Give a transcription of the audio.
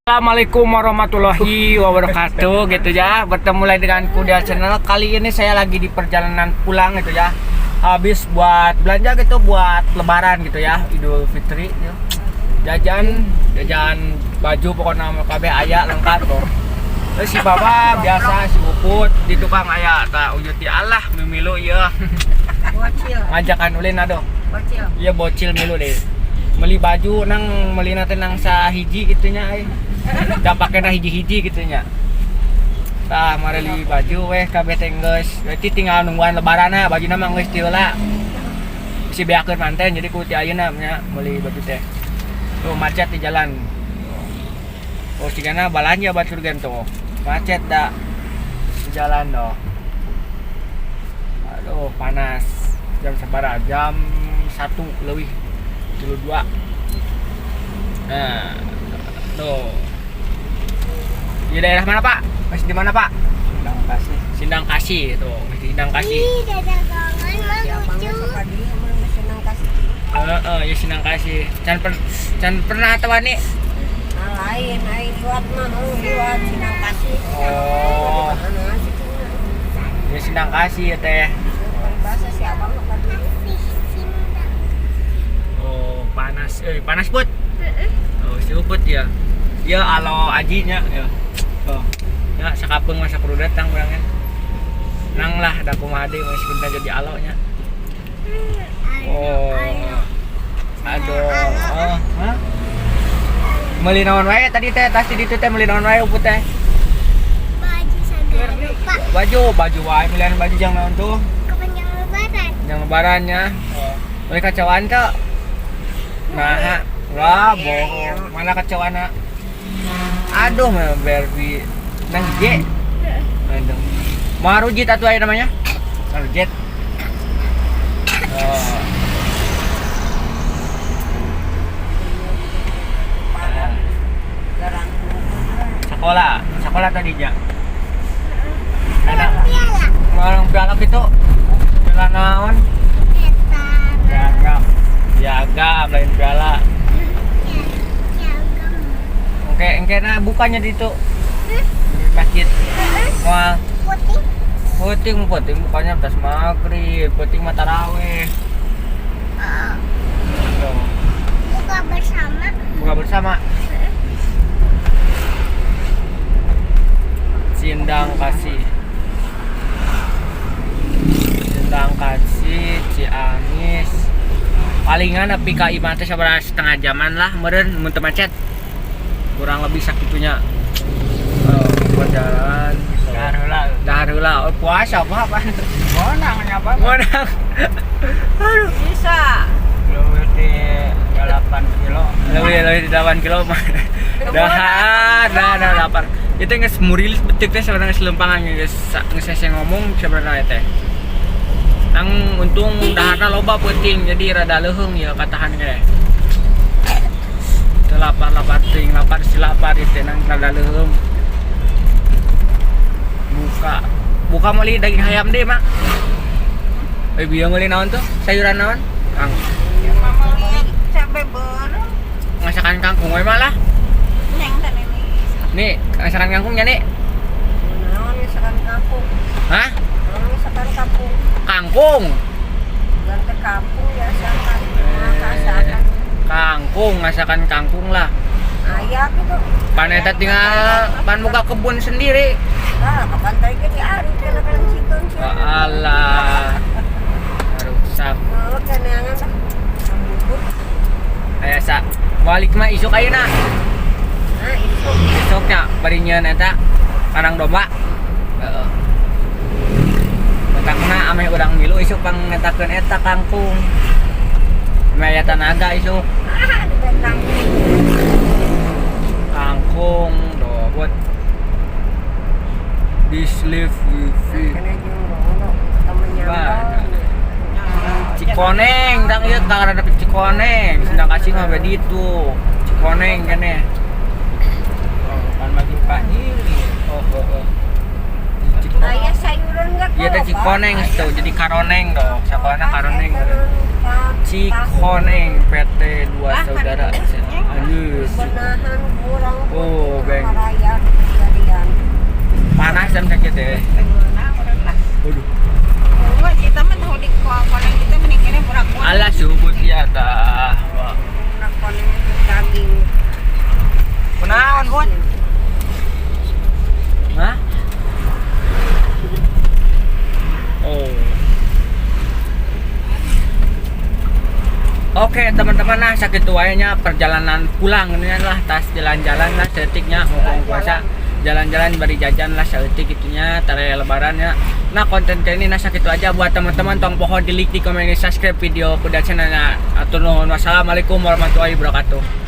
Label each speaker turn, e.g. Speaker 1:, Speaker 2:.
Speaker 1: Assalamualaikum warahmatullahi wabarakatuh gitu ya. Bertemu lagi dengan Kuda Channel. Kali ini saya lagi di perjalanan pulang gitu ya. Habis buat belanja gitu, buat lebaran gitu ya, Idul Fitri gitu. Jajan, jajan baju, pokoknya kabeh aya lengkap tuh. Terus si bapak biasa, si Puput di tukang aya tak ujut di Allah mimilu ieu.
Speaker 2: Bocil,
Speaker 1: Ngajakan ulin aduh.
Speaker 2: Bocil.
Speaker 1: Iya, bocil milu deh. Beli baju nang meuli teh nang sahiji gitu nya euy. Da pakena hiji-hiji gitu nya. Tah, mareli baju weh kabeh teh geus. Berarti tinggal nungguan lebaranna, bajuna mah geus ti heula. Bisi beakeun manten, jadi ku ti ayeuna nya meuli baju teh. Tuh macet di jalan. Oh, sigana balanja batur gen tuh. Macet dah di jalan doh. Aduh, panas. Jam sabaraha? Jam 1 lebih 32. Nah, tuh. Di daerah mana, Pak? Masih di mana, Pak?
Speaker 3: Sindang Kasih.
Speaker 1: Sindang Kasih tuh, masih Sindang Kasih.
Speaker 4: Ih, dagangan mah
Speaker 2: Siapa
Speaker 4: lucu.
Speaker 2: Nggak suka dia mun senang kasih.
Speaker 1: Heeh, ya Sindang Kasih. Can pernah atau nih?
Speaker 2: Nah, lain, lain liwat mah, mau liwat Sindang Kasih.
Speaker 1: Oh.
Speaker 2: Mana sih cenah?
Speaker 1: Ya Sindang Kasih ya teh.
Speaker 2: Bahasa siapa mah ka dieu?
Speaker 4: Sindang.
Speaker 1: Oh, panas. Eh, panas, Put. Oh, si Put ya. Ya alo ajinya ya. Oh. Ya sakapeung masa kudu datang urangnya. Nang lah da kumaha deui, masih kudu jadi alo nya. Oh. Aduh. Oh, hah? Meuli naon wae tadi teh, tas di ditu teh meuli naon wae Uput teh?
Speaker 4: Baju segala rupa.
Speaker 1: Baju, baju wae, pilihan baju jang naon tuh?
Speaker 4: Kepanjang lebaran.
Speaker 1: Jang lebarannya. Oh. Meuli kacauan teh. Nah, wah, bohong. Mana kacauan? Aduh, mah Barbie. Nang J. Aduh. Marujit atuh aya namanya? Marujit. Oh.
Speaker 2: Parah. Garang.
Speaker 1: Sekolah, sekolah tadi nya. Ada
Speaker 4: Piala.
Speaker 1: orang piala gitu. Piala naon?
Speaker 4: Eta.
Speaker 1: Piagam. Piagam lain piala.
Speaker 4: Piagam.
Speaker 1: Oke, engke nah bukannya di itu. Di masjid. Moal.
Speaker 4: Putih.
Speaker 1: Puting, puting bukannya atas maghrib, puting mah taraweh.
Speaker 4: Oh,
Speaker 1: Tuh.
Speaker 4: Buka bersama.
Speaker 1: Buka bersama. Sindang Kasih. Sindang Kasih, Ciamis. Palingan nepi ka imah teh sabaraha setengah jaman lah meureun mun teu macet. Kurang lebih sakitunya. Oh, perjalanan.
Speaker 3: Dahar heula.
Speaker 1: Dahar heula. Oh, puasa apa apa?
Speaker 3: Monang nyapa?
Speaker 1: Menang. Aduh.
Speaker 2: Bisa.
Speaker 3: Leuwih di 8 kilo.
Speaker 1: Lebih lebih di 8 kilo mah. Dahar, dah dah lapar. Itu geus murilis betik teh sebenarnya, geus lempangan geus geus saya ngomong sebenarnya teh. Nang untung daharna loba peuting, jadi rada leuheung ya katahan ge. Teu lapar-lapar ting, lapar si lapar itu nang rada leuheung. Buka buka meuli daging ayam deh, Mak. Eh, bieu meuli naon tuh? Sayuran naon? Kang,
Speaker 2: Ya mama meuli cabe beureum.
Speaker 1: Masakan kangkung we malah.
Speaker 2: Neng teh ini.
Speaker 1: Nih, masakan kangkungnya nih.
Speaker 2: Naon misalkan kampung?
Speaker 1: Hah?
Speaker 2: Naon misalkan kampung?
Speaker 1: Kangkung.
Speaker 2: Bukan ke kampung ya siapa? Masakan.
Speaker 1: Kangkung, masakan kangkung lah.
Speaker 2: Aya gitu.
Speaker 1: Pan eta tinggal pan buka kebun sendiri.
Speaker 2: Nah, ke pantai ge diari kana kan sikeun.
Speaker 1: Oh, alah. Rusak.
Speaker 2: Oh, keneangan lah. Bubur.
Speaker 1: Aya sa balik mah isuk ayeuna.
Speaker 2: Nah, isuk.
Speaker 1: Isuknya bari nyieun eta kandang domba. Heeh. Matakna ameh urang milu isuk pangngetakeun eta kangkung. Ameh aya tanaga isuk.
Speaker 2: Ah, di kangkung.
Speaker 1: Kangkung dobot. This live wifi.
Speaker 2: Kena jeung ngono, temen nyambal.
Speaker 1: Cikoneng, dang ieu karena dapet Cikoneng. Sindang Kasih mah beda itu. Cikoneng kene.
Speaker 3: Oh, kan maju Pak Hilir.
Speaker 1: Oh. Cikoneng.
Speaker 2: Aya sayuran enggak?
Speaker 1: Iya teh Cikoneng tuh, jadi Karoneng dong. Sekolahnya Karoneng. Cikoneng PT 2 Saudara. Anjir.
Speaker 2: Benahan kurang.
Speaker 1: Oh, Teman-teman, nah, sakitu wae nya perjalanan pulang ini lah, tas jalan-jalan lah saeutik nya, mau puasa jalan-jalan bari jajan lah saeutik itunya tare lebarannya. Nah, konten kali ini nah sakitu aja. Buat teman-teman, tong poho di like, di komen, di subscribe video kuda channelnya. Atur nuhun, wassalamualaikum warahmatullahi wabarakatuh.